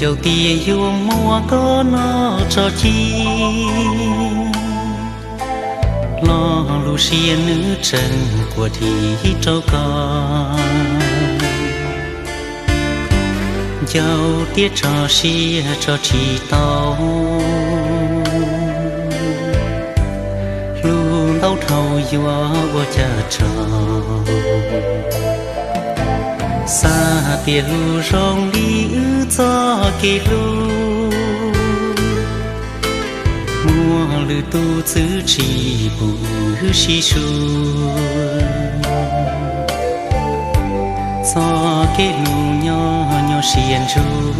Yog tias yuav muab koj noj tso ci, lo lus siab nws tseem quaj dib rau koj. Ncaus tiab tso siab tso tsis tau, hlub ntau dhau yuav ua cas tso. Xav tias hlub zoo li wb txoj kev hlub, muaj lwm tus txwv tsis pub wb sib sub. Txoj kev hlub nyob nyuaj siab ntsug,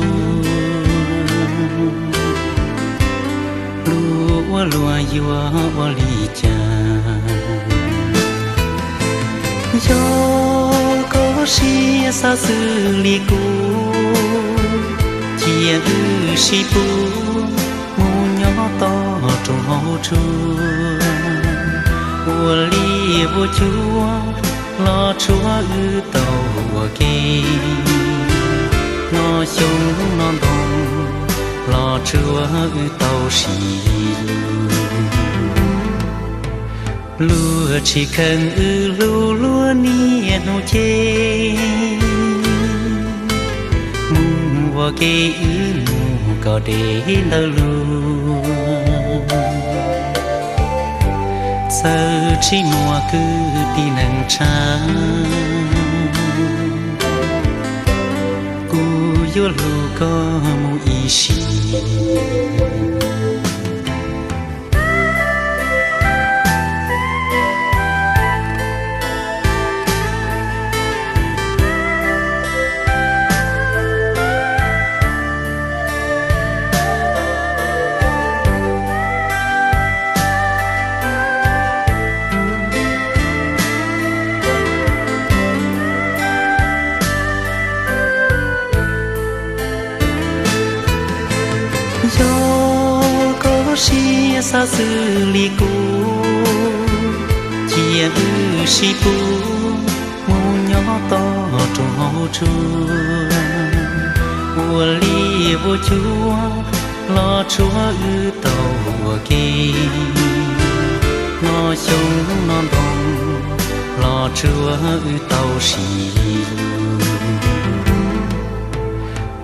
hlub ua luaj yuav ua li cas. Yog koj siab xav xws li kuv, cia wb sib pub mus nyob toj rau hauv tsua. Ua liaj ua cuab los tsuav wb tau ua ke, noj xyoob noj ntoo los tsuav wb tau sib hlub. Luag tsis kheev wb hlub luag niaj hnub ces, mus ua ke wb mus kom deb ntawd lug. Txawm tsis muaj kwv tij neej tsa, kuv yuav hlub koj mus ib sim. Yog koj siab xav xws li kuv, cia wb sib pub mus nyob toj rau hauv tsua. Ua liaj ua cuab los tsuav wb tau ua ke, noj xyoob noj ntoo los tsuav wb tau sib hlub.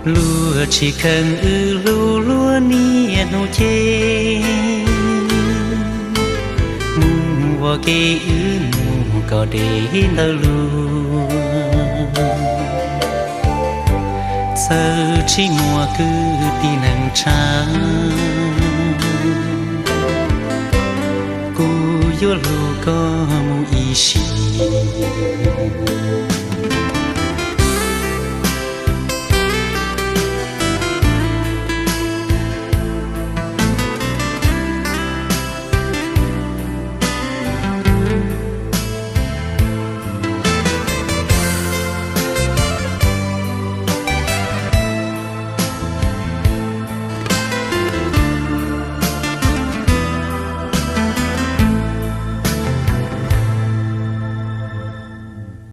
Luag tsis kheev wb hlub luag niaj hnub ces, mus ua ke wb mus kom deb ntawd lug. Txawm tsis muaj kwv tij neej tsa, kuv yuav hlub koj mus ib sim.